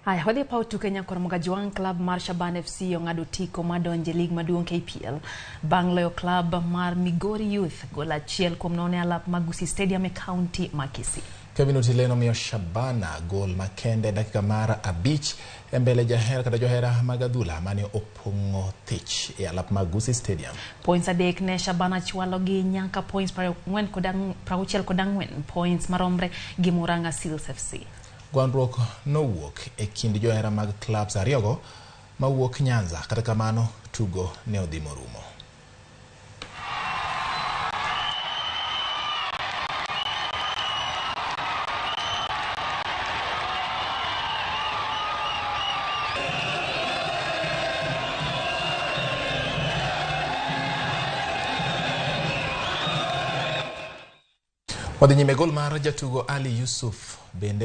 Haya, wadhi e paw tuke Nyakwar Mogajwang'. Club mar Shaban FC ong'ado otiko mar donjo e lig maduong' KPL bang' loyo club mar Migori Youth gol 1-0 e alap mag Gusii Stadium e kaunti ma Kisii. Kevin Otile nomiyo Shabana gol makende dakika mar 5 e mbele jahera kata johera mag adhula mane opong'o thich e alap mag Gusii Stadium. Points 3 ne Shabana chwalo gi nyaka points 64 points maromre gi Murang'a Seals FC. Gwandruok nowuok e kind johera mag clubs ariyogo mawuok Nyanza, kata kamano tugo ne odhi morumo. Wadhi nyime, gol mar jatugo Ali Yusuf bende